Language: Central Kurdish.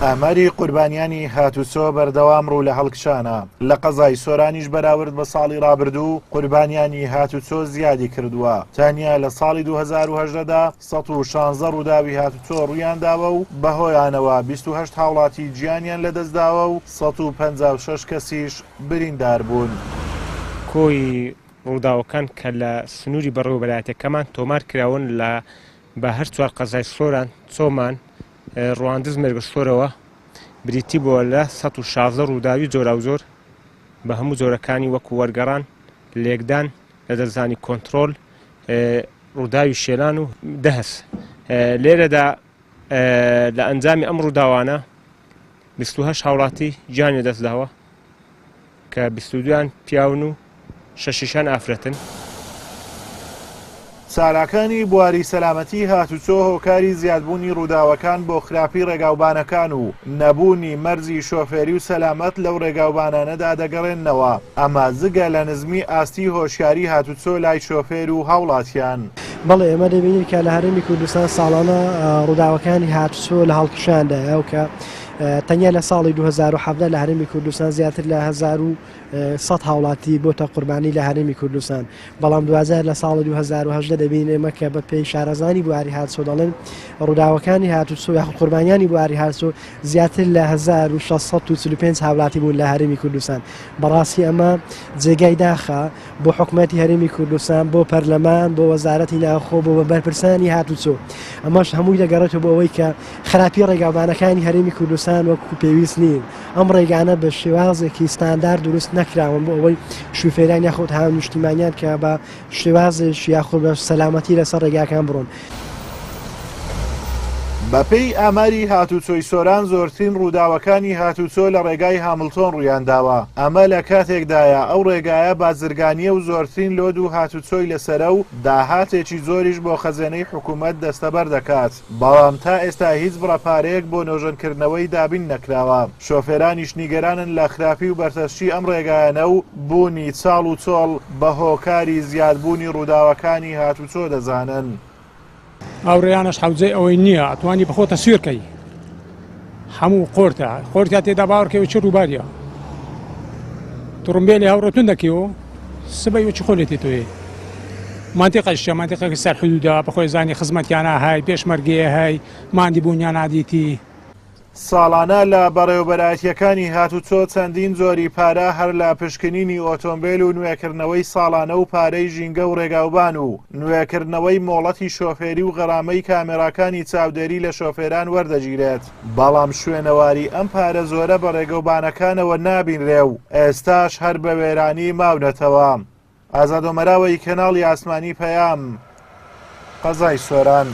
ئاماری قوربانیانی هاتوچۆ بەردەوام ڕوو لە هەڵکشانە، لە قەزای سۆرانیش بەراورد بە ساڵی ڕابردوو قوربانیانی هاتوچۆ زیادی کردووە، تەنیا لە ساڵی 2018 دا 116 ڕووداوی هاتوچۆ ڕوویانداوە و بەهۆیانەوە 28 هاوڵاتی گیانیان لەدەستداوە و 156 کەسیش بریندار بوون. کۆی ڕووداوەکان کە لە سنووری بەڕێوەبەرایەتیەکەمان تۆمار کراون لە بە هەر چوار قەزای سۆران، چۆمان، ڕواندز مێرگەسۆرەوە بریتی بووە لە 116 ڕووداوی جۆراوجۆر بە هەموو جۆرەکانی وەکو وەرگەڕان، لێکدان، لەدەستدانی کۆنترۆل، ڕووداوی شێلان و دەهس. لێرەدا لە ئەنجامی ئەم ڕووداوانە 28 هاوڵاتی گیانی لەدەستداوە. کە 22یان پیاون و شەشیشیان ئافرەتن. چالاکانی بواری سەلامەتی هاتوچۆ هۆکاری زیادبوونی ڕووداوەکان بۆ خراپی ڕێگاوبانەکان و نەبوونی مەرجی شۆفێری و سەلامەت لەو ڕێگاوبانانەدا دەگەڕێننەوە، ئەمە جگە لە نزمی ئاستی هۆشیاری هاتوچۆ لای شۆفێر و هاوڵاتیان. بەڵێ ئێمە دەبینین کە لە هەرێمی کوردستان ساڵانە ڕووداوەکانی هاتوچۆ لە هەڵکشاندایە و کە تەنیا لە ساڵی 2017 لە هەرێمی کوردستان زیاتر لە 1100 هاوڵاتی بۆتە قوربانی لە هەرێمی کوردستان بەڵام دوجار لە ساڵی 2010 دەبین ئێمە کە بە پێی شارەزانی بواری هاتوچۆ دەڵێن ڕووداوەکانی هاتوچۆ یاخود قوربانیانی بواری هاتوچۆ زیاتر لە 1645 هاوڵاتی بوون لە هەرێمی کوردستان بەڕاستی ئەمە جێگای داخە بۆ حکومەتی هەرێمی کوردستان، بۆ پەرلەمان، بۆ وەزارەتی ناوخۆ، بۆ بەرپرسانی هاتوچۆ. ئەمەش هەمووی دەگەڕێتەوە بۆ ئەوەی کە خراپی ڕێگاوبانەکانی هەرێمی کوردستان وەکو پێویست نین. ئەم ڕێگانە بە شێوازێکی ستاندارد دروست نەکراون بۆ ئەوەی شوفێران یاخود هاونیشتیمانیان کە بە شێوازێکی یاخود بە سەلامەتی لەسەر ڕێگاکان بڕۆن. بەپێی ئاماری هاتوچۆی سۆران زۆرترین ڕووداوەکانی هاتوچۆ لە ڕێگای هامڵتۆن ڕوویانداوە، ئەمە لە کاتێکدایە ئەو ڕێگایە بازرگانییە و زۆرترین لۆد و هاتوچۆی لەسەرە و داهاتێکی زۆریش بۆ خەزێنەی حکومەت دەستەبەر دەکات، بەڵام تا ئێستا هیچ بڕە پارەیەک بۆ نۆژەنکردنەوەی دابین نەکراوە. شۆفێرانیش نیگەرانن لە خراپی و بەرتەسکی ئەم ڕێگایانە و بوونی چاڵ و چۆڵ بە هۆکاری زیادبوونی ڕووداوەکانی هاتوچۆ دەزانن. هاوڕێیانەش حەوجەی ئەوەی نییە ئەتوانی بەخۆ تەسویر کەی هەموو قۆرتە قۆرتیا تێدا باوەڕکەوە چ ڕووباریە تڕمبێلی هاوڕێ تون دەکەیەوە سبەی وچ خۆ لێ تۆێ مانتیقەشە مانتیقەکە سەر حدودا بەخۆی زانی خزمەتیانە های پێشمەرگەیە های ماندی بوونیان نادیتی ساڵانە لە بەڕێوەبەرایەتییەکانی هاتوچۆ چەندین جۆری پارە هەر لە پشکنینی ئۆتۆمبێل و نوێکردنەوەی ساڵانە و پارەی ژینگە و ڕێگاوبان و نوێکردنەوەی مۆڵەتی شۆفێری و غەرامەی کامێراکانی چاودێری لە شۆفێران وەردەگیرێت، بەڵام شوێنەواری ئەم پارە زۆرە بە ڕێگەوبانەکانەوە نابینرێ و ئێستاش هەر بە وێرانی ماونەتەوە. ئازاد ئۆمەراوەی کەناڵی ئاسمانی پەیام، قەزای سۆران.